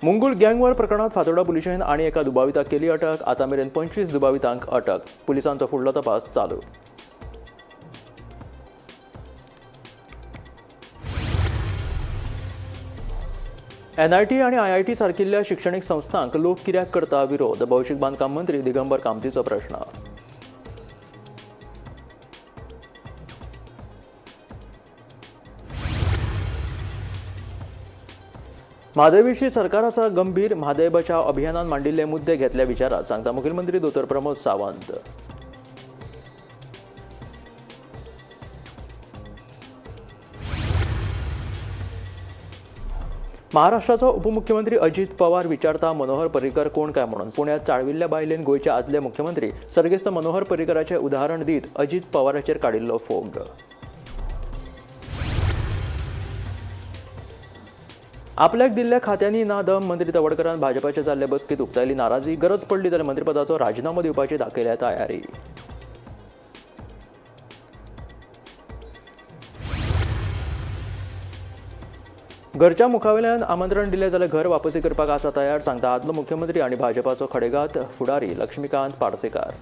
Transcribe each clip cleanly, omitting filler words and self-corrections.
Mungul gang war प्रकरणात फातोर्डा पुलिशेन आनी एका दुबाविताक केली अटक. आतां मेरेन 25 दुबावितांक अटक. पुलिसांचो फुडलो तपास चालू. एनआयटी आनी आयआयटी सारकिल्ल्या शिक्षणीक संस्थांक लोक कित्याक करता विरोध? भौशीक बांदकाम मंत्री दिगंबर कामतीचो प्रश्न. म्हादयविशीं सरकार आसा गंभीर. म्हादय बचाव अभियानान मांडिल्ले मुद्दे घेतल्या विचारात, सांगता मुखेलमंत्री दोतोर प्रमोद सावंत. महाराष्ट्राचो उपमुख्यमंत्री अजित पवार विचारता मनोहर पर्रीकर कोण काय म्हणून. पुण्यात चाळविल्ल्या बायलेन गोंयचे आदले मुख्यमंत्री सर्गेस्त मनोहर पर्रीकराचें उदाहरण दीत अजित पवाराचेर काडिल्लो फोग. आपल्याक दिल्ल्या खात्यांनी ना दम. मंत्री तवडकरान भाजपाचे जाल्ले बसकेंत उक्तायली नाराजी. गरज पडली जाल्यार मंत्रीपदाचो राजिनामो दिवपाची दाखयल्या तयारी. घरच्या मुखावेल्यान आमंत्रण दिलें जाल्यार घर वापसी करपाक आसा तयार, सांगता आदलो मुख्यमंत्री आनी भाजपाचो खडेगात फुडारी लक्ष्मीकांत पार्सेकार.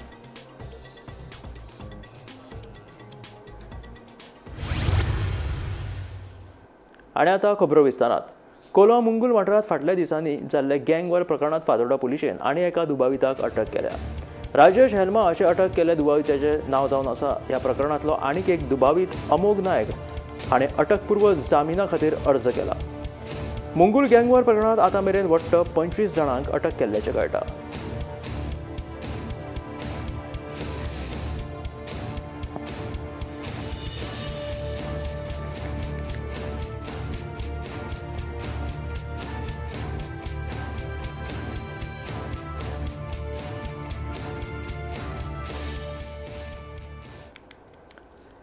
आनी आतां खबरो विस्तारात. कोलवा मुंगूल वाठारांत फाटल्या दिसांनी जाल्ल्या गँगवॉर प्रकरणांत फातोर्डा पुलिशेन आनी एका दुबाविताक अटक केल्या. राजेश हेल्मा अशें अटक केल्ल्या दुबाविताचें नांव जावन आसा. ह्या प्रकरणांतलो आनीक एक दुबावीत अमोघ नायक हाणें अटकपूर्व जामिना खातीर अर्ज केला. मुंगूल गँगवॉर प्रकरणांत आतां मेरेन वट्ट 25 जाणांक अटक केल्ल्याचें कळटा.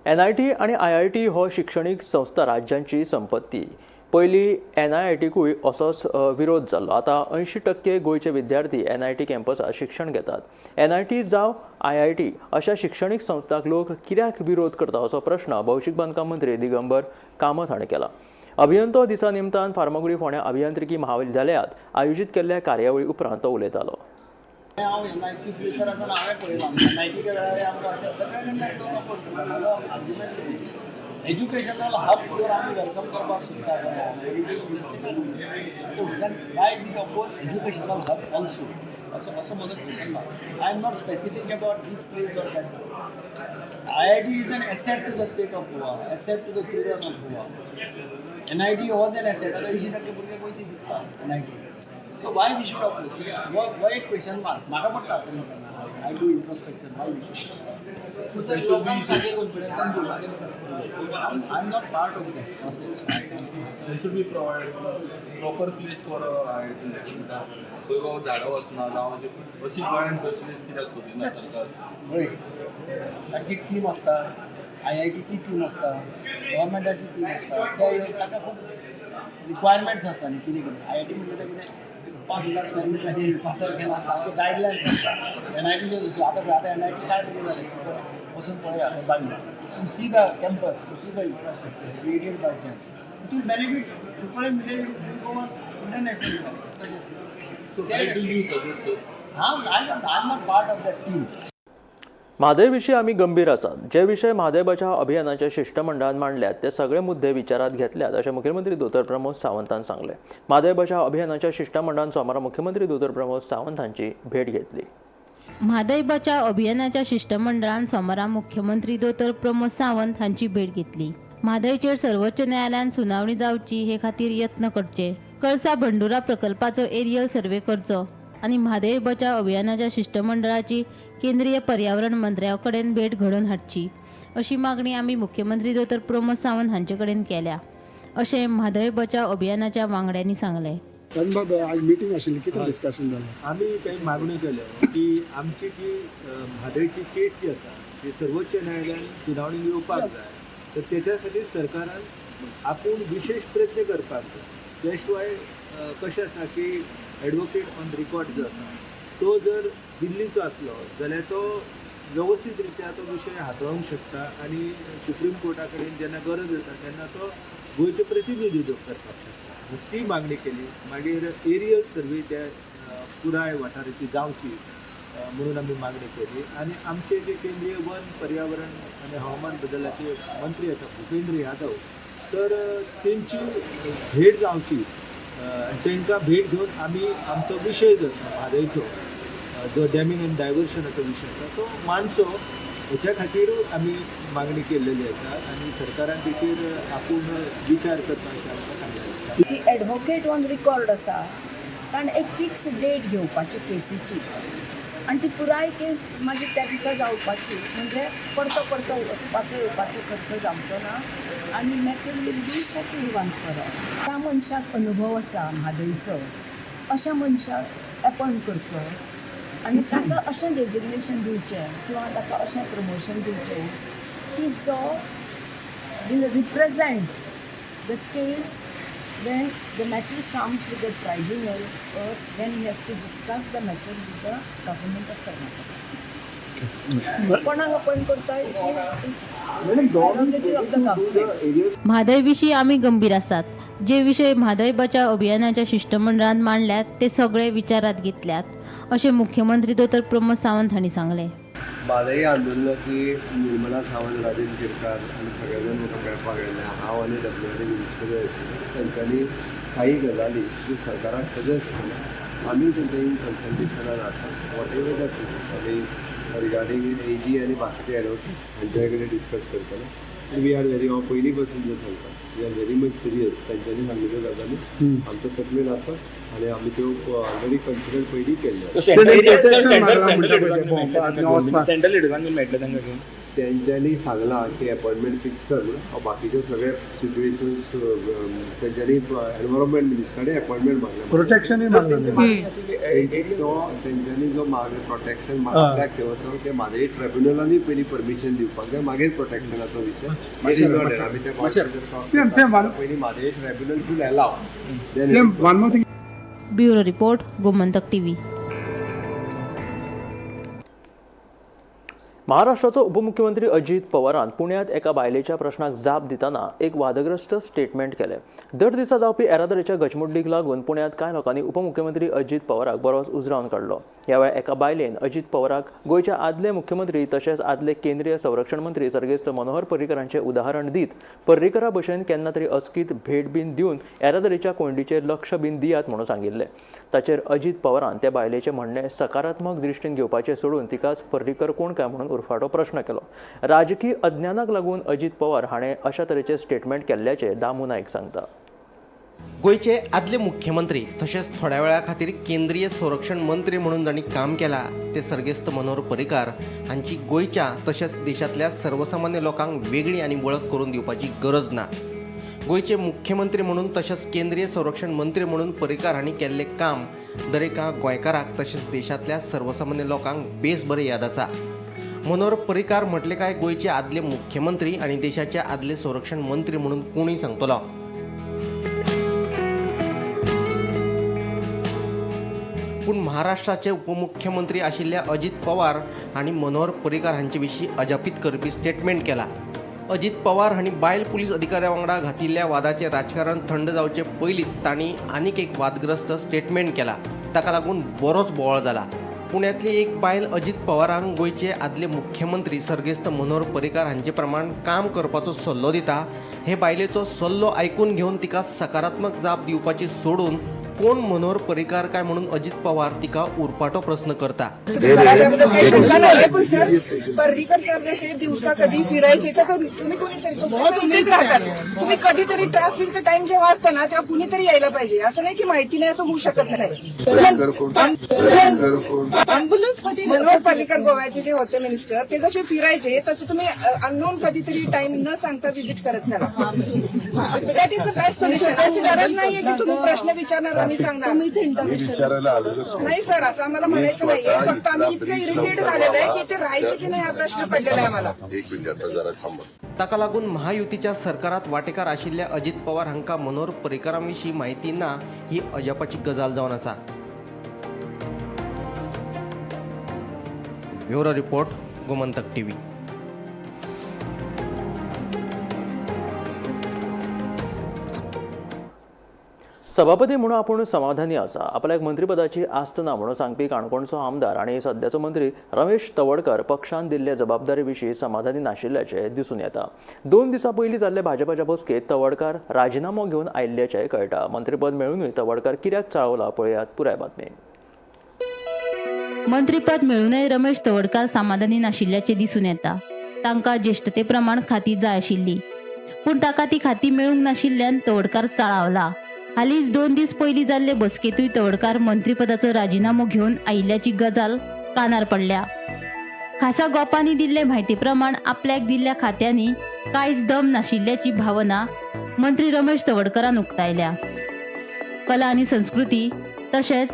एनआयटी आनी आयआयटी हो शिक्षणीक संस्था राज्यांची संपत्ती. पयलीं एनआयआयटीकूय असोच विरोध जाल्लो. आतां 80% गोंयचे विद्यार्थी एनआयटी कॅम्पसात शिक्षण घेतात. एनआयटी जावं आयआयटी अशा शिक्षणीक संस्थांक लोक कित्याक विरोध करता असो प्रश्न भौशीक बांदकाम मंत्री दिगंबर कामत हांणी केला. अभियंतो दिसा निमतान फार्मागुडी फोंड्या अभियांत्रिकी महाविद्यालयांत आयोजीत केल्ल्या कार्यावळी उपरांत तो उलयतालो. हांव एनआयटी प्लेसर आसा, हांवें पळयलां. एनआयटीच्या वेळार आमकां अशें सगळे कडल्यान लोक पळयता. आर्ग्युमेंट एज्युकेशनल हब जर आमी welcome करपाक सोदता education, then why we oppose educational hub also, असो असो म्हजो क्वेश्चन ना. I am not specific about this place or that. IIT is an asset to the state of Goa, asset to the children of Goa. NIT was an asset. आतां 80% भुरगे गोंयचे शिकता NIT. So why we should oppose? हो एक question mark म्हाका पडटा केन्ना केन्ना. I do introspection, why we should. I am not part of that process. There should be provide proper place for IIT. खंय बाबा झाडां वचना जावं अशें अशी गोंयांत खंय प्लेस कित्याक सोदिना सरकार? पळय, तांची टीम आसता, आयआयटीची टीम आसता, गव्हर्मेंटाची टीम आसता. ते ताका खूब रिक्वायरमेंट्स आसता न्ही. कितें कितें आयआयटी म्हणजे ते कितें 5000 स्क्वेअर मिटराचेर पासर केला आसता, तांचे गायडलायन्स आसता. एनआयटीचे दुसरें. आतां आतां एनआयटी काय कितें जालें, वचून पळया बाजू. You see the campus, you see the infrastructure created by them. It will benefit people in village, will go on international. तशें. So why do you suggest, sir? हांव I am not part of that team. Mhadei विशीं आमी गंभीर आसात. जे विशय म्हादय बचाव अभियानाच्या शिश्टमंडळान मांडल्यात ते सगळे मुद्दे विचारात घेतल्यात अशें मुखेलमंत्री दोतोर प्रमोद सावंतान सांगलें. म्हादय बचाव अभियानाच्या शिश्टमंडळान सोमारा मुख्यमंत्री दोतोर प्रमोद सावंत हांची भेट घेतली. म्हादय बचाव अभियानाच्या शिश्टमंडळान सोमारा मुख्यमंत्री दोतोर प्रमोद सावंत हांची भेट घेतली. म्हादयचेर सर्वोच्च न्यायालयान सुनावणी जावची हे खातीर यत्न करचे, कळसा भंडुरा प्रकल्पाचो एरियल सर्वे करचो आनी म्हादय बचाव अभियानाच्या शिश्टमंडळाची केंद्रीय पर्यावरण मंत्र्या कडेन भेट घडोवन हाडची अशी मागणी आमी मुख्यमंत्री दोतोर प्रमोद सावंत हांचे कडेन केल्या अशें म्हादय बचाव अभियानाच्या वांगड्यांनी सांगलें. बाब, आज मिटींग आशिल्ली, कितें डिस्कशन जालें? आमी काही मागण्यो केल्यो की आमची जी म्हादयची केस जी आसा ती सर्वोच्च न्यायालयान सुनावणी येवपाक जाय, तर तेच्या खातीर सरकारान आपूण विशेश प्रयत्न करपाक जाय. त्या शिवाय कशें आसा की एडवोकेट ऑन रिकॉर्ड जो आसा तो जर दिल्लीचो आसलो जाल्यार तो वेवस्थीत रित्या तो विशय हाताळूंक शकता आनी सुप्रीम कोर्टा कडेन जेन्ना गरज आसा तेन्ना तो गोंयचें प्रतिनिधित्व करपाक शकता. ती मागणी केली. मागीर एरियल सर्वे त्या पुराय वाठाराची जावची म्हणून आमी मागणी केली. आनी आमचे जे केंद्रीय वन पर्यावरण आनी हवामान बदलाचे मंत्री आसा भुपेंद्र यादव, तर तेंची भेट जावची आनी तांकां भेट घेवन आमी आमचो विशय जो आसा म्हादयचो, जो डॅमिंग आनी डायवर्शनाचो विशय आसा तो मांडचो, हेच्या खातीर आमी मागणी केल्लेली आसा आनी सरकारान तेचेर आपूण विचार करता अशें आमकां सांगलेलें आसा. की एडवोकेट ऑन रिकॉर्ड आसा, कारण एक फिक्स डेट घेवपाची केसीची आनी ती पुराय केस मागीर त्या दिसा जावपाची, म्हणजे परतो परतो वचपाचो येवपाचो खर्च जावचो ना आनी matter will be settled once for all. ज्या मनशाक अनुभव आसा म्हादयचो, अशा मनशाक एपॉयंट करचो आनी ताका अशें डेजिग्नेशन दिवचें किंवा ताका अशें प्रमोशन दिवचें की जो will represent the case when the matter comes with the tribunal or when he has to discuss the matter with the government of Karnataka. कोणाक अपॉयंट करता, it is prerogative of the government. Mhadei विशीं आमी गंभीर आसात. जे विशय म्हादय बचाव अभियानाच्या शिश्टमंडळान मांडल्यात ते सगळे विचारात घेतल्यात अशें मुख्यमंत्री दोतोर प्रमोद सावंत हांणी सांगलें. म्हादय आंदोलनाची निर्मला सावंत, राजेंद्र केरकार आनी सगळे जाण म्हाका मेळपाक आयले. हांव आनी डब्ल्यू आर ए मिनिस्टर आशिल्ले. तेंच्यांनी काही गजाली ज्यो सरकाराक सजेस्ट केल्या, आमी तेंच्या इन कन्सल्टेशनान आसा. What ever that आमी रिगार्डींग ए जी आनी बाकीचे एडवोकेट हांच्या कडेन डिस्कस करतले. आनी we are very, हांव पयलीं पासून जें सांगता, we are very much serious. तेंच्यांनी सांगिल्ल्यो गजाली आमच्या तकलेन आसा आनी आमी त्यो ऑलरेडी कन्सिडर पयलीं केल्ल्यो. सेंट्रल लिडर्सांक मेळटले तांकां घेवन? तेंच्यांनी सांगलां की अपॉयंटमेंट फिक्स कर म्हणून. हांव बाकीचे सगळे सिट्युएशन्स तेंच्यांनी एनवायरमेंट मिनिस्टर कडेन अपॉयंटमेंट मागल्या. प्रोटेक्शनूय मागलां. तो तेंच्यांनी जो मागले प्रोटेक्शन मागल्या किंवा ते म्हादय ट्रायब्युनलांनी पयलीं परमिशन दिवपाक जाय, मागीर प्रोटेक्शनाचो विशय. It is not there. आमी ते Same, same one. पयलीं Mhadei tribunal should allow. Same one more thing. Bureau report, Gomantak TV. महाराष्ट्राचो उपमुख्यमंत्री अजित पवारान पुण्यात एका बायलेच्या प्रश्नाक जाप दितना एक वादग्रस्त स्टेटमेंट केलें. दर दिसा जावपी येरादारीच्या गचमुड्डीक लागून पुण्यात कांय लोकांनी उपमुख्यमंत्री अजित पवाराक बरोच उजरावन काडलो. ह्या वेळार एका बायलेन अजित पवाराक गोंयच्या आदले मुख्यमंत्री तशेंच आदले केंद्रीय संरक्षण मंत्री सर्गेस्त मनोहर पर्रीकरांचें उदाहरण दीत पर्रीकरा भशेन केन्ना तरी अचकीत भेट बीन दिवन येरादारीच्या कोंयडीचेर लक्ष बीन दियात म्हणून सांगिल्लें. ताचेर अजित पवारान त्या बायलेचें म्हणणें सकारात्मक दृश्टीन घेवपाचें सोडून तिकाच पर्रीकर कोण काय म्हणून उरफाटो प्रश्न केलो. राजकीय अज्ञानाक लागून अजित पवार हाणें अशा तरेचें स्टेटमेंट केल्ल्याचें दामू नायक सांगता. गोंयचे आदले मुख्यमंत्री तशेंच थोड्या वेळा खातीर केंद्रीय संरक्षण मंत्री म्हणून जांणी काम केलां ते सर्गेस्त मनोहर पर्रीकार हांची गोंयच्या तशेंच देशांतल्या सर्वसामान्य लोकांक वेगळी आनी वळख करून दिवपाची गरज ना. गोंयचे मुख्यमंत्री म्हणून तशेंच केंद्रीय संरक्षण मंत्री म्हणून पर्रीकार हांणी केल्लें काम दरेका गोंयकाराक तशेंच देशांतल्या सर्वसामान्य लोकांक बेस बरें याद आसा. मनोहर पर्रीकार म्हटले काय गोंयचे आदले मुख्यमंत्री आनी देशाचे आदले संरक्षण मंत्री म्हणून कोणूय सांगतलो. पूण महाराष्ट्राचे उपमुख्यमंत्री आशिल्ल्या अजित पवार हांणी मनोहर पर्रीकार हांचे विशीं अजापीत करपी स्टेटमेंट केला. अजित पवार हांणी बायल पुलीस अधिकाऱ्या वांगडा घातिल्ल्या वादाचें राजकारण थंड जावचे पयलींच तांणी आनीक एक वादग्रस्त स्टेटमेंट केला. ताका लागून बरोच बोवाळ जाला. पुण्यांतली एक बायल अजित पवारांक गोंयचे आदले मुख्यमंत्री सर्गेस्त मनोहर पर्रीकार हांचे प्रमाण काम करपाचो सल्लो दिता. हे बायलेचो सल्लो आयकून घेवन तिका सकारात्मक जाप दिवपाची सोडून कोण मनोहर पर्रीकार काय म्हणून अजित पवार तिका उरफाटो प्रस्न करता. पण सर, पर्रीकर सर जसे दिवसा कधी फिरायचे तसं तुम्ही कोणीतरी इथेच राहतात. तुम्ही कधीतरी ट्रॅफिकचा टाइम जेव्हा असतं ना, तेव्हा कुणीतरी यायला पाहिजे. असं नाही की माहिती नाही, असं होऊ शकत नाही. मनोहर पर्रीकर गोव्याचे जे होते मिनिस्टर, ते जसे फिरायचे तसं तुम्ही अननोन कधीतरी टाइम न सांगता व्हिजिट करत चला. That is the best solution. अशी गरज नाहीये की तुम्ही प्रश्न विचारणार, आम्ही सांगणार. मी विचारायला आलेलोच नाही सर, असं आम्हाला म्हणायचं नाहीये. फक्त आम्ही इतकं इरिटेट झालेलं आहे की ते राहायचं की नाही हा प्रश्न पडलेला आहे आम्हाला. एक मिनिट, आता जरा थांबा. ताका लागून महायुतीच्या सरकारात वांटेकार आशिल्ल्या अजित पवार हांकां मनोहर पर्रीकारां विशीं म्हायती ना ही अजापाची गजाल जावन आसा. Bureau report, Gomantak TV. सभापती म्हणून आपूण समाधानी आसा. आपल्याक मंत्रीपदाची आस्त ना म्हणून सांगपी काणकोणचो आमदार आनी सद्याचो मंत्री रमेश तवडकर पक्षान दिल्ले जबाबदारी विशीं समाधानी नाशिल्ल्याचें दिसून येता. 2 दिसां पयलीं जाल्ले भाजपाच्या बसकेंत तवडकार राजिनामो घेवन आयिल्ल्याचें कळटा. मंत्रीपद मेळुनूय तवडकार कित्याक चाळवला, पळयात पुराय बातमी. मंत्रीपद मेळूनय रमेश तवडकार समाधानी नाशिल्ल्याचें दिसून येता. तांकां ज्येश्ठते प्रमाण खाती जाय आशिल्ली, पूण ताका ती खाती मेळूंक नाशिल्ल्यान तवडकार चाळावला. हालींच 2 दीस पयलीं जाल्ले बसकेंतूय तवडकार मंत्रीपदाचो राजिनामो घेवन आयिल्ल्याची गजाल कानार पडल्या. खासा गोपांनी दिल्ले म्हायती प्रमाण आपल्याक दिल्ल्या खात्यांनी कांयच दम नाशिल्ल्याची भावना मंत्री रमेश तवडकरान उक्तायल्या. कला आनी संस्कृती तशेंच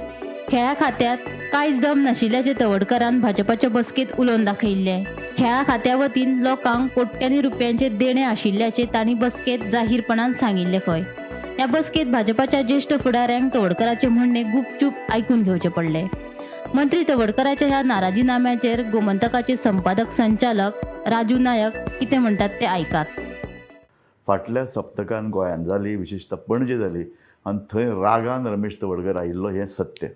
खेळा खात्यांत कांयच दम नाशिल्ल्याचें तवडकरान भाजपाच्या बसकेंत उलोवन दाखयिल्लें. खेळा खात्या वतीन लोकांक कोट्यांनी रुपयांचे देणे आशिल्ल्याचें तांणी बसकेंत जाहीरपणान सांगिल्लें खंय. ह्या बसकेंत भाजपाच्या ज्येश्ठ फुडाऱ्यांक तवडकराचें म्हणणें गुपचूप आयकून घेवचें पडलें. मंत्री तवडकराच्या ह्या नाराजीनाम्याचेर गोमंतकाचे संपादक संचालक राजू नायक कितें म्हणटात ते आयकात. फाटल्या सप्तकान गोंयांत जाली, विशेषतः पणजे जाली आनी थंय रागान रमेश तवडकर आयिल्लो हें सत्य.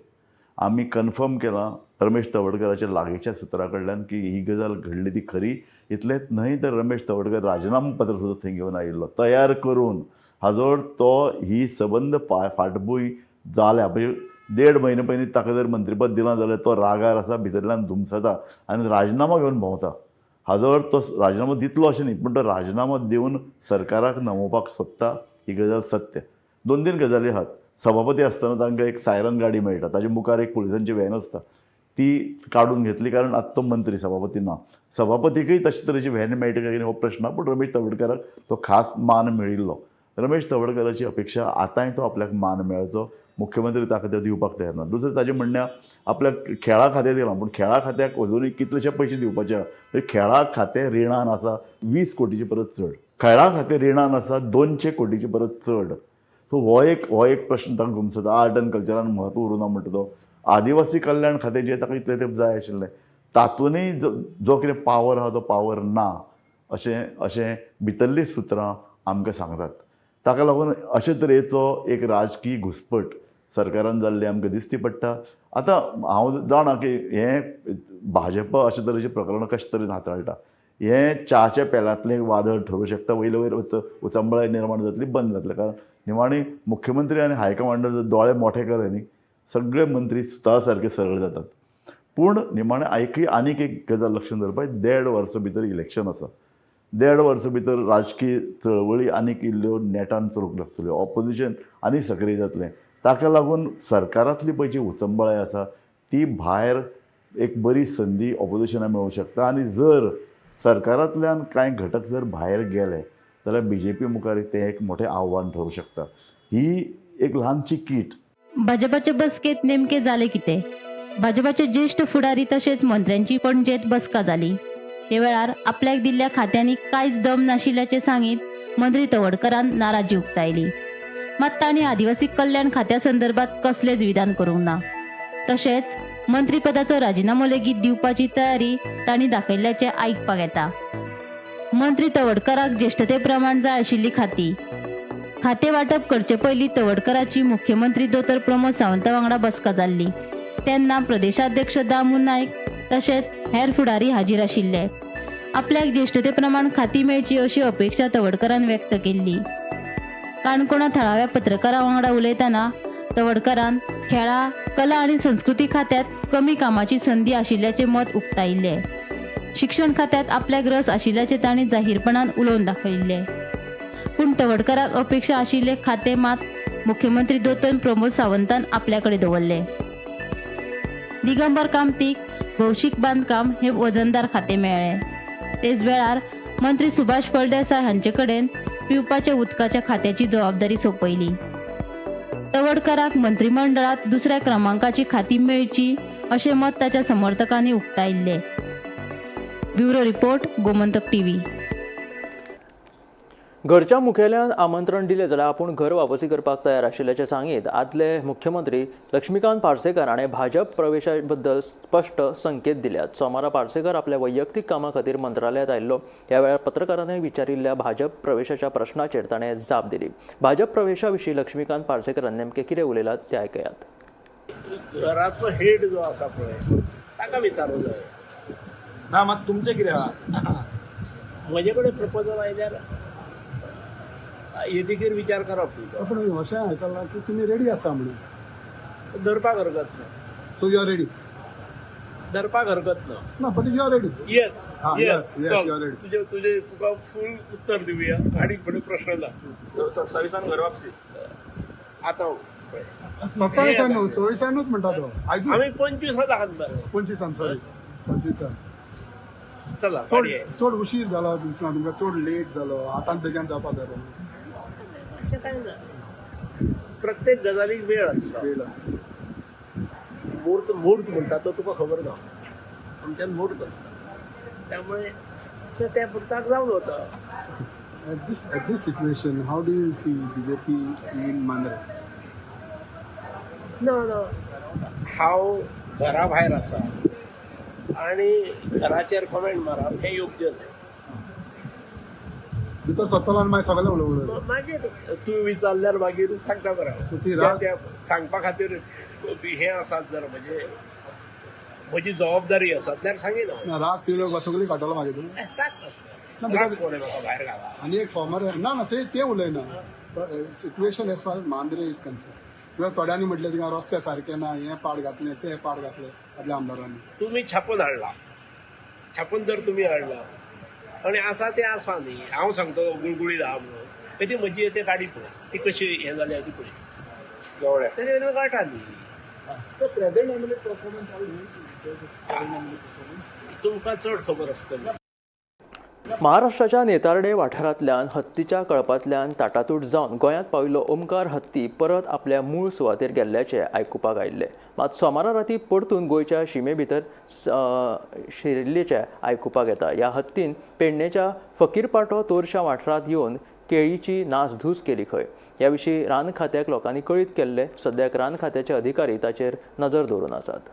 आमी कन्फर्म केलां रमेश तवडकराच्या लागींच्या सुत्रां कडल्यान की ही गजाल घडली ती खरी. इतलेंच न्हय तर रमेश तवडकर राजिनामो पत्र सुद्दां थंय घेवन आयिल्लो तयार करून. हाजो अर्थ तो ही सबंद फाटभूंय जाल्या. म्हणजे 1.5 म्हयने पयलीं ताका जर मंत्रीपद दिलां जाल्यार तो रागार आसा, भितरल्यान धुमसता आनी राजिनामो घेवन भोंवता. हाजो अर्थ तो राजिनामो दितलो अशें न्ही, पूण तो राजिनामो दिवन सरकाराक नमोवपाक सोदता ही गजाल सत्य. 2-3 गजाली आहात. सभापती आसतना तांकां एक सायरन गाडी मेळटा, ताजे मुखार एक पुलिसांची व्हॅन आसता, ती काडून घेतली कारण आतां तो मंत्री, सभापती ना. सभापतीकय तशे तरेची व्हॅन मेळटा काय कितें हो प्रश्न, पूण रमेश तवडकराक तो खास मान मेळिल्लो. रमेश तवडकराची अपेक्षा आतांय तो आपल्याक मान मेळचो, मुख्यमंत्री ताका तो दिवपाक तयार ना. दुसरें ताजें म्हणणें आपल्याक खेळा खातें दिलां, पूण खेळा खात्याक अजुनूय कितलेशे पयशे दिवपाचे आहा. खेळा खातें रिणान आसा 20 कोटीचे परत चड, खेळा खातें रिणान आसा 200 कोटीचे परत चड. सो हो एक प्रश्न ताका घुमसता. आर्ट आनी कल्चरान म्हत्व उरूना म्हणटा तो. आदिवासी कल्याण खातें जें ताका इतलें तेंप जाय आशिल्लें तातूनय जो कितें पावर आहा तो पावर ना अशें अशें भितरलीं सुत्रां आमकां सांगतात. ताका लागून अशे तरेचो एक राजकीय घुसपट सरकारान जाल्ली आमकां दिसती पडटा. आतां हांव जाणा की हें भाजपा अशे तरेचीं प्रकरणां कशे तरेन हाताळटा. हें च्याच्या पेलांतलें वादळ ठरूं शकता, वयले वयर उचंबळाय निर्माण जातली, बंद जातलें. कारण निमाणी मुख्यमंत्री आनी हायकमांडान जर दोळे मोठे केले न्ही, सगळे मंत्री सुता सारके सरळ जातात. पूण निमाणें आयकय आनीक एक गजाल लक्षांत दवरपाक, 1.5 वर्सां भितर इलेक्शन आसा. 1.5 वर्सां भितर राजकीय चळवळी आनीक इल्ल्यो नेटान चलूंक लागतल्यो, ऑपोजिशन आनी सक्रीय जातलें. ताका लागून सरकारांतली पळय जी उचंबळाय आसा ती भायर एक बरी संदी ऑपोजिशनाक मेळूंक शकता. आनी जर सरकारांतल्यान कांय घटक जर भायर गेले जाल्यार बीजेपी मुखार तें एक मोठें आव्हान ठरूं शकता. ही एक ल्हानशी कीट. भाजपाचे बसकेंत नेमकें जालें कितें? भाजपाचे ज्येश्ठ फुडारी तशेंच मंत्र्यांची पणजेंत बसका जाली. ते वेळार आपल्याक दिल्ल्या खात्यांनी कांयच दम नाशिल्ल्याचें सांगीत मंत्री तवडकरान नाराजी उक्तायली. मात तांणी आदिवासी कल्याण खात्या संदर्भात कसलेंच विधान करूंक ना. तशेंच मंत्रीपदाचो राजिनामो लेगीत दिवपाची तयारी तांणी दाखयल्ल्याचें आयकपाक येता. मंत्री तवडकराक ज्येश्ठते प्रमाण जाय आशिल्ली खाती खातें वांटप करचे पयलीं तवडकराची मुख्यमंत्री दोतोर प्रमोद सावंता वांगडा बसका जाल्ली. तेन्ना प्रदेशाध्यक्ष दामू नायक तशेंच हेर फुडारी हाजीर आशिल्ले. आपल्याक ज्येश्ठते प्रमाण खाती मेळची अशी अपेक्षा तवडकरान व्यक्त केल्ली. काणकोणा थळाव्या पत्रकारां वांगडा उलयतना तवडकरान खेळां, कला आनी संस्कृती खात्यांत कमी कामाची संदी आशिल्ल्याचें मत उक्तायिल्लें. शिक्षण खात्यांत आपल्याक रस आशिल्ल्याचें तांणी जाहीरपणान उलोवन दाखयिल्लें. पूण तवडकराक अपेक्षा आशिल्लें खातें मात मुख्यमंत्री दोतोर प्रमोद सावंतान आपल्या कडेन दवरलें. दिगंबर कामतीक भौशीक बांदकाम हें वजनदार खातें मेळ्ळें. तेच वेळार मंत्री सुभाष फळदेसाय हांचे कडेन पिवपाच्या उदकाच्या खात्याची जबाबदारी सोंपयली. तवडकराक मंत्रिमंडळांत दुसऱ्या क्रमांकाची खाती मेळची अशें मत ताच्या समर्थकांनी उक्तायिल्लें. Bureau report, Gomantak TV. घरच्या मुखेल्यान आमंत्रण दिलें जाल्यार आपूण घर वापसी करपाक तयार आशिल्ल्याचें सांगीत आदले मुख्यमंत्री लक्ष्मीकांत पार्सेकर हाणें भाजप प्रवेशा बद्दल स्पश्ट संकेत दिल्यात. सोमारा पार्सेकर आपल्या वैयक्तीक कामा खातीर मंत्रालयांत आयिल्लो. ह्या वेळार पत्रकारांनी विचारिल्ल्या भाजप प्रवेशाच्या प्रश्नाचेर ताणें जाप दिली. भाजप प्रवेशा विशीं लक्ष्मीकांत पार्सेकरान नेमकें कितें उलयलां तें आयकयात. घराचो हेड जो आसा पळय ताका विचारूंक जाय. ना, मात तुमचें कितें आहा? म्हजे कडेन प्रपोजल आयल्यार येदीगेर विचार करप न्ही. पूण अशें आयकलां की तुमी रेडी आसा म्हणून. तो धरपाक हरकत ना. So you are ready? धरपाक हरकत ना. ना, but you are ready? Yes. हा, येस. Yes, yes, you are ready. तुजे तुजे तुका फूल उत्तर दिवया आनी कोणी प्रश्न ना. 27 घर वापसी. आतां पळय. 27 न्हू, 26 म्हणटा तो आयजूच. आमी 25 आहात मरे. 25, सॉरी, 25. चला. चड गाडी आहे. चड उशीर जालो दिसना तुमकां? चड लेट जालो, आतां बेगीन जावपा जाय. अशें कांय ना, प्रत्येक गजालीक वेळ आसता. वेळ आसता. म्हूर्त म्हूर्त म्हणटा तो तुका खबर ना. आमच्यान म्हूर्त आसता, त्यामुळे ते त्या पुरताक जावन वता. At this situation, how do you see BJP in Mandrem? ना ना, हांव घरा भायर आसा आनी घराचेर कमेंट मारप हें योग्य न्हय. भितर सत्तरान आनी मागीर सगळें उलोवप. मागीर तूं विचारल्यार मागीर सांगता बरें. So ती राग- त्या सांगपा खातीर हें आसात जर म्हणजे म्हजी जबाबदारी आसा जाल्यार सांगीन हांव. ना, राग तिडक सगळी काडटलो मागीर तूं. राग नासता. ना, राग कोणें म्हाका भायर घाला? आनी एक फॉर्मर ना ना, ते ते उलयना, situation as far Mandrem is concern, किंवा थोड्यांनी म्हटलें थिंगा रस्ते सारके ना, हें पाड घातलें, तें पाड घातलें आपल्या आमदारांनी. तुमी छापून हाडला, छापून जर तुमी हाडला आनी आसा तें आसा न्ही. हांव सांगता गुळगुळीत आहा म्हणून, ती म्हजी ते गाडी पळय, ती कशी हें जाल्या ती पळय. गवळ्या. तेजेर कळटा न्ही. Present MLA performance? तुमकां चड खबर आसतली. महाराष्ट्राच्या नेतार्डे वाठारांतल्यान हत्तीच्या कळपांतल्यान ताटातूट जावन गोंयांत पाविल्लो ओमकार हत्ती परत आपल्या मूळ सुवातेर गेल्ल्याचें आयकुपाक आयिल्लें. मात सोमारा राती परतून गोंयच्या शिमे भितर शिरिल्ल्याचें आयकुपाक येता. ह्या हत्तीन पेडणेच्या फकीरपाटो तोरशा वाठारांत येवन केळीची नासधूस केली खंय. ह्या विशीं रान खात्याक लोकांनी कळीत केल्लें. सद्याक रान खात्याचे अधिकारी ताचेर नजर दवरून आसात.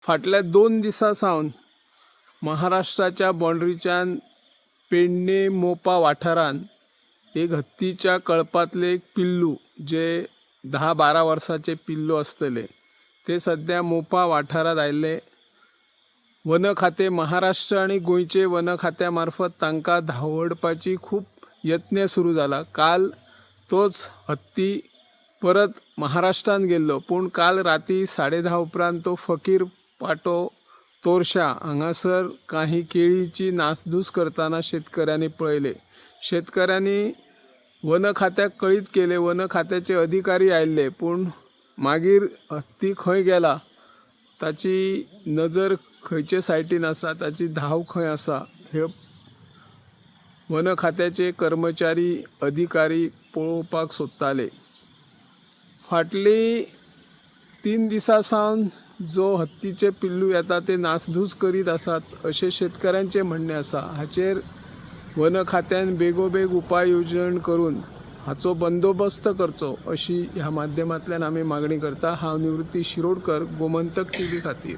फाटल्या 2 दिसां सावन महाराष्ट्राच्या बाउंड्रीच्यान पेडणे मोपा वाठारांत एक हत्तीच्या कळपांतलें एक पिल्लू, जे 10-12 वर्सांचें पिल्लू आसतलें, तें सद्या मोपा वाठारांत आयिल्लें. वन खातें महाराष्ट्र आनी गोंयचे वन खात्या मार्फत तांकां धांवडपाची खूब यत्न सुरू जाला. काल तोच हत्ती परत महाराष्ट्रान गेल्लो, पूण काल राती 10:30 उपरांत तो फकीर पाटो तोरशा हांगासर काही केळीची नासधूस करतना शेतकऱ्यांनी पळयले. शेतकऱ्यांनी वन खात्याक कळीत केले, वन खात्याचे अधिकारी आयिल्ले, पूण मागीर हत्ती खंय गेला, ताची नजर खंयचे सायटीन आसा, ताची धांव खंय आसा, हे वन खात्याचे कर्मचारी अधिकारी पळोवपाक सोदताले. फाटली 3 दिसां सावन जो हत्तीचे पिल्लू येता ते नासधूस करीत आसात अशें शेतकऱ्यांचें म्हणणें आसा. हाचेर वन खात्यान बेगोबेग उपाय येवजण करून हाचो बंदोबस्त करचो अशी ह्या माध्यमांतल्यान आमी मागणी करता. हांव निवृत्ती शिरोडकर, गोमंतक टीव्ही खातीर.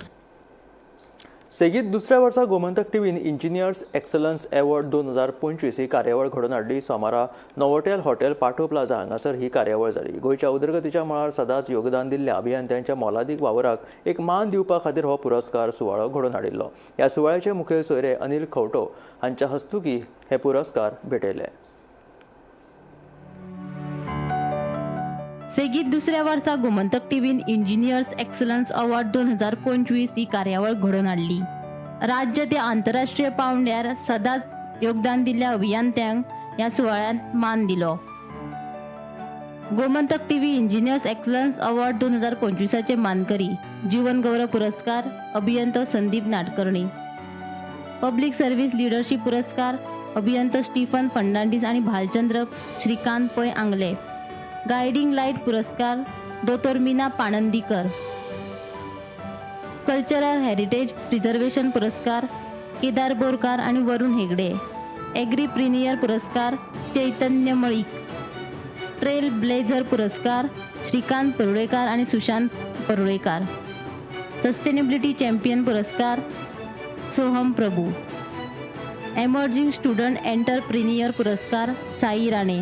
सेगीत दुसऱ्या वर्सा गोमंतक टीव्हीन इंजिनियर्स एक्सलन्स अवॉर्ड 2025 ही कार्यावळ घडोवन हाडली. सोमारा नोवोटेल हॉटेल पाटो प्लाझा हांगासर ही कार्यावळ जाली. गोंयच्या उदरगतीच्या मळार सदांच योगदान दिल्ल्या अभियंत्यांच्या मोलादीक वावराक एक मान दिवपा खातीर हो पुरस्कार सुवाळो घडोवन हाडिल्लो. ह्या सुवाळ्याचे मुखेल सोयरे अनिल खवटो हांच्या हस्तुकी हे पुरस्कार भेटयले. सेगीत दुसऱ्या वर्सा गोमंतक टीव्हीन इंजिनियर्स एक्सलन्स अवॉर्ड 2025 ही कार्यावळ घडोवन हाडली. राज्य ते आंतरराष्ट्रीय पांवड्यार सदांच योगदान दिल्ल्या अभियंत्यांक ह्या सुवाळ्यांत मान दिलो. Gomantak TV engineers excellence award 2025आचे मानकरी जीवन गौरव पुरस्कार अभियंतो Sandeep Nadkarni, public service leadership पुरस्कार अभियंतो स्टीफन फर्नांडीस आणि भालचंद्र श्रीकांत पै आंगले, गायडिंग लाईट पुरस्कार दोतोर Meena Panandikar, cultural heritage preservation पुरस्कार केदार बोरकार आणि वरुण हेगडे, ॲग्रीप्रिनियर पुरस्कार चैतन्य मळीक, ट्रेल ब्लेझर पुरस्कार श्रीकांत परुळेकार आणि सुशांत परुळेकार, सस्टेनेबिलिटी चॅम्पियन पुरस्कार सोहम प्रभू, एमर्जिंग स्टुडंट एंटरप्रिनियर पुरस्कार साई राणे,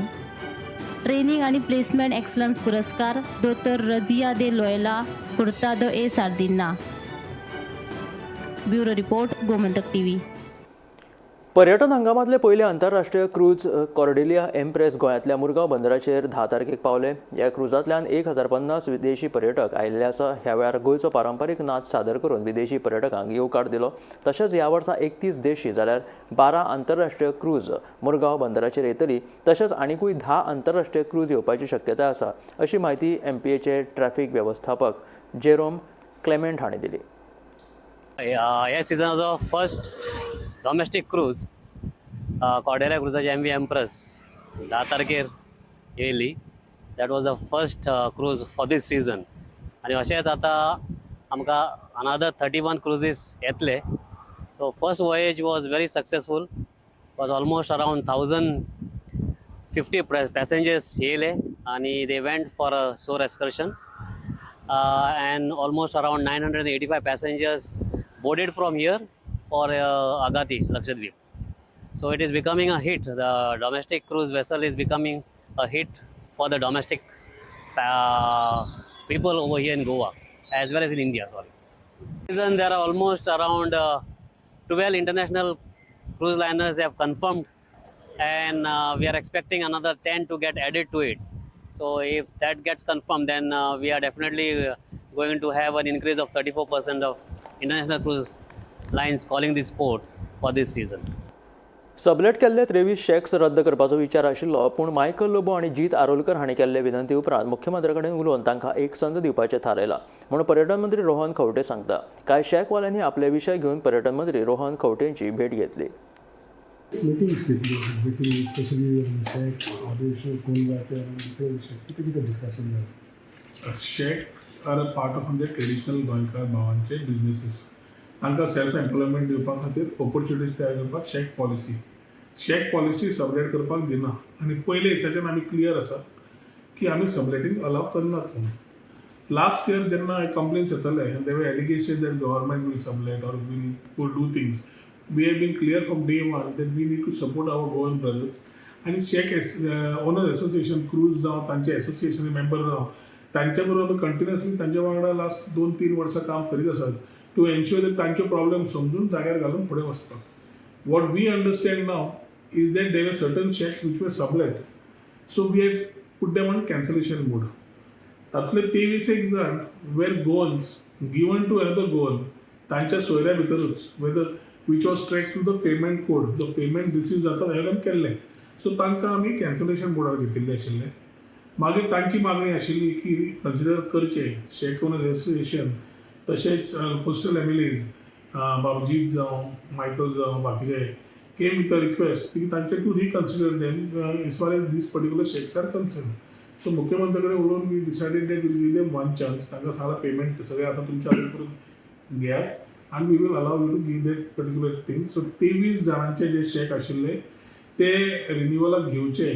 ट्रेनिंग आणि प्लेसमेंट एक्सलन्स पुरस्कार दोतोर रजिया दे लोयला कुर्तादो ए Sardinha. Bureau report, Gomantak TV. पर्यटन हंगामांतले पयले आंतरराष्ट्रीय क्रूज कॉर्डेलिया एम्प्रेस गोंयांतल्या मुरगांव बंदराचेर 10 तारखेक पावले. ह्या क्रुजांतल्यान 1050 विदेशी पर्यटक आयिल्ले आसा. ह्या वेळार गोंयचो पारंपारीक नाच सादर करून विदेशी पर्यटकांक येवकार दिलो. तशेंच ह्या वर्सा 31 देशी जाल्यार 12 आंतरराष्ट्रीय क्रूज मुरगांव बंदराचेर येतली. तशेंच आनिकूय 10 आंतरराष्ट्रीय क्रूज येवपाची शक्यताय आसा, अशी म्हायती एमपीएचे ट्रॅफिक व्यवस्थापक जेरोम क्लेमेंट हांणी दिली. ह्या सिजनाचो फर्स्ट डॉमेस्टीक क्रूज कॉर्डेलिया क्रुजाची एम व्ही एम्प्रस 10 तारखेर येयली. That was the first cruise for this season. आनी अशेंच आतां आमकां अनादर 31 क्रुजीस येतले. So first voyage was very successful, was almost around 1050 passengers येयले आनी they went for a shore excursion, and almost around 985 passengers boarded from here for Agatti, Lakshadweep. So it is becoming a hit. The domestic cruise vessel is becoming a hit for the domestic people over here in Goa as well as in India. Sorry. Season there are almost around 12 international cruise liners have confirmed, and we are expecting another 10 to get added to it. So if that gets confirmed, then we are definitely going to have an increase of 34% of international cruise lines calling this port for this season. Sublet केल्ले 23 shacks रद्द करपाचो विचार आशिल्लो, पूण Michael Lobo आनी जीत आरोलकर हांणी केल्ले विनंती उपरांत मुख्यमंत्र्या कडेन उलोवन तांकां एक संद दिवपाचें थारायलां म्हूण पर्यटन मंत्री रोहन खंवटे सांगता. कांय शॅकवाल्यांनी आपले विशय घेवन पर्यटन मंत्री रोहन खंवटेंची भेट घेतली. मिटिंग्स घेतली एक्झॅक्टली, स्पेशली शॅक आदेश कोलवाचे आणि दुसरे विषय कितें कितें डिस्कशन जालें? Shacks are a part of आमचे ट्रेडिशनल गोंयकार भावांचे बिजनेसीस. तांकां सेल्फ एम्प्लॉयमेंट दिवपा खातीर ऑपॉर्च्युनिटीज तयार करपाक शॅक पॉलिसी सबलेट करपाक दिना आनी पयले दिसाच्यान आमी क्लियर आसा की आमी सबलेटींग अलाव करनात म्हणून. लास्ट इयर जेन्ना कंप्लेन्स येताले, there were allegation that government will sublet or will do things, we have been clear from day one that we need to support our Goan brothers. आनी shack owner association cruise जावं, तांचे association member जावं, तांच्या बरोबर आमी continuously तांच्या वांगडा last 2-3 वर्सां काम करीत आसात टू एन्श्योर that तांचे प्रॉब्लेम समजून जाग्यार घालून फुडें वचपाक. What we understand now is that there were certain shacks which were sublet, so we had put them on cancellation mode. तातले 23 एक जाण were Goans given to another Goan, तांच्या सोयऱ्या भितरूच, whether which was track to the payment code, जो payment receive जाता ताजे वयल्यान केल्लें. So तांकां आमी कॅन्सलेशन मोडार घेतिल्ले आशिल्ले. मागीर तांची मागणी आशिल्ली की कन्सिडर करचें शॅक ओनर्स एसोसिएशन, तशेंच कोस्टल एमएलएज बाबजीत जावं, मायकल जावं, बाकीचे came with a request की तांचे to reconsider them as far as this particular shacks are concern. So मुख्यमंत्री कडेन उलोवन we decided that we'll give them one chance. तांकां सांगलां, पेमेंट सगळें आसा तुमच्या हातून करून घेयात आनी we will allow you to give that particular thing. So 23 जाणांचे J shack आशिल्ले ते रिन्युअलाक घेवचे,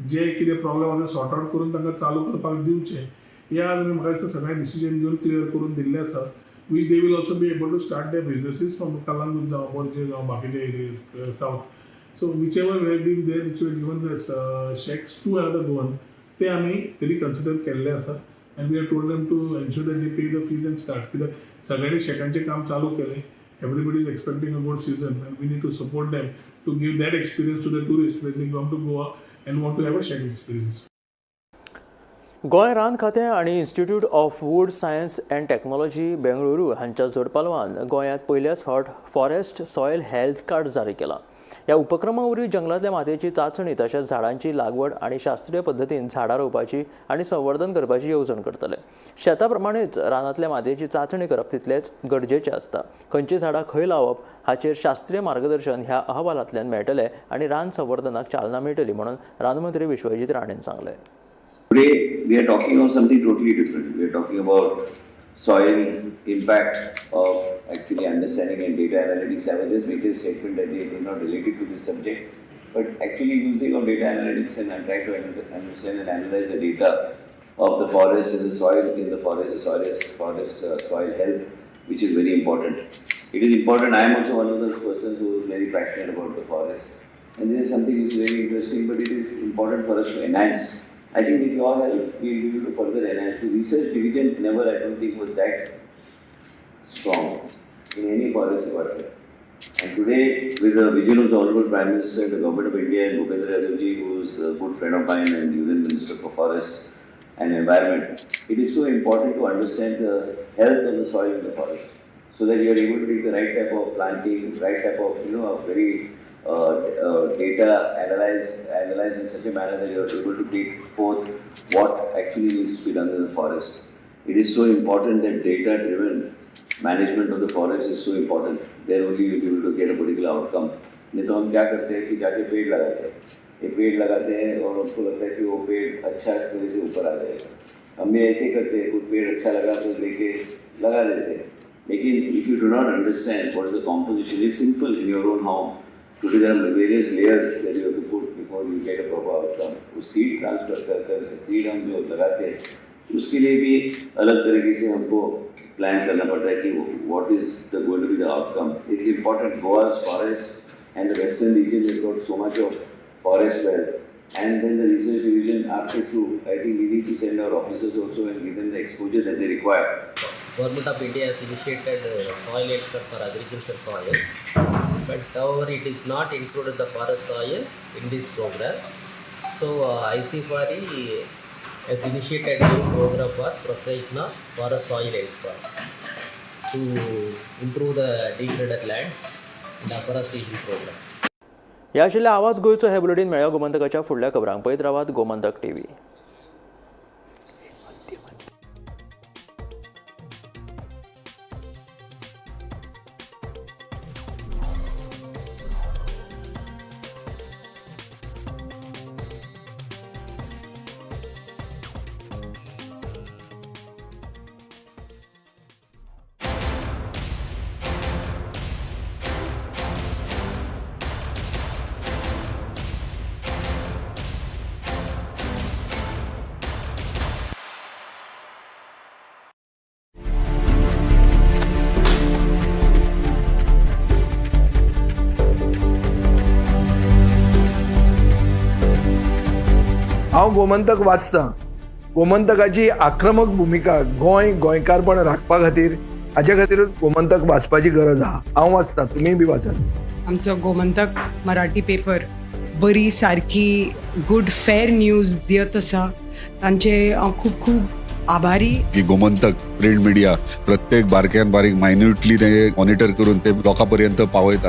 जे कितें प्रॉब्लेम आसा सॉर्ट आवट करून तांकां चालू करपाक दिवचे. ह्या आज म्हाका दिसता सगळें डिसिजन घेवन क्लियर करून दिल्लें आसा, which they will also be able to start their businesses from Calangute जावं, मोरजे जावं, बाकीचे areas south. So whichever were been there, which were given the shacks to another Goan, ते आमी रिकन्सिडर केल्ले आसा and we have told them to ensure that they pay the fees and start, कित्याक सगळ्यांनी शॅकांचें काम चालू केलें. Everybody is expecting a good season and we need to support them to give that experience to the tourist when they come to Goa and want to have a shack experience. Goa रान खातें आनी Institute of Wood Science and Technology Bengaluru हांच्या जोडपालवान गोंयांत पयल्याच फावट forest soil health card जारी केलां. ह्या उपक्रमा वरवीं जंगलांतल्या मातयेची चांचणी तशेंच झाडांची लागवड आनी शास्त्रीय पद्दतीन झाडां रोवपाची आनी संवर्धन करपाची येवजण करतले. शेता प्रमाणेच रानांतल्या मातयेची चांचणी करप तितलेंच गरजेचें आसता. खंयचीं झाडां खंय लावप हाचेर शास्त्रीय मार्गदर्शन ह्या अहवालांतल्यान मेळटलें आनी रान संवर्धनाक चालना मेळटली म्हणून रानमंत्री विश्वजीत राणेन सांगलें. Today, we are talking of something totally different. We are talking about soil impact of actually understanding and data analytics. I was just making a statement that it was not related to this subject, but actually using of data analytics and I'm trying to understand and analyze the data of the forest and the soil in the forest, the forest soil health, which is very important. It is important. I am also one of those persons who is very passionate about the forest. And this is something which is very interesting, but it is important for us to enhance. I think with your help, we will be able to further enhance. The research division never, I don't think, was that strong in any forest department. And today, with the vision of the Honorable Prime Minister and the Government of India and Bhupendra Yadav ji, who is a good friend of mine and Union Minister for Forest and Environment, it is so important to understand the health of the soil in the forest, so that you are able to take the right type of planting, right type of, a very data analyzed in such a manner that you are able to take forth what actually needs to be done in the forest. It is so important that data-driven management of the forest is so important. Then only you will be able to get a particular outcome. नहीं तो हम क्या करते हैं कि जाके पेड़ लगाते हैं, एक पेड़ लगाते हैं और उनको लगता है कि वो पेड़ अच्छा तरह से ऊपर आ जाएगा. हम भी ऐसे ही करते हैं, कुछ पेड़ अच्छा लगा तो लेके लगा देते हैं. लेकिन if you do not understand what is the composition, it's simple in your own home. Today there are various layers that you have to put before you get a proper outcome. वो seed transfer कर कर seed हम जो लगाते हैं, उसके लिए भी अलग तरीके से हमको प्लान करना पड़ता है कि what is the going to be the outcome. It is important. Goa's forest and the western region has got so much of forest wealth. And then the research division after through, I think we need to send our officers also and give them the exposure that they require. Government of India has initiated soil health card for agriculture soil, but however it is not included the forest soil in this program. So ICFRE has initiated a new program for preparation of forest soil health card to improve the degraded lands and afforestation program. ह्या आशिल्ल्या आवाज गोंयचो हे bulletin. मेळया गोमंतकाच्या फुडल्या खबरांक. पळयत रावात Gomantak TV. हांव गोमंतक वाचतां. गोमंतकाची आक्रमक भुमिका गोंय गोंयकारपण राखपा खातीर, हाच्या खातीरूच गोमंतक वाचपाची गरज आहा. हांव वाचतां, तुमीय बी वाचात. आमचो गोमंतक मराठी पेपर बरी सारकी गुड फेर न्यूज दियत आसा. तांचे हांव खूब खूब आभारी. की गोमंतक प्रिंट मिडिया प्रत्येक बारक्यान बारीक मायन्युटली ते मॉनिटर करून ते लोकां पर्यंत पावयतात.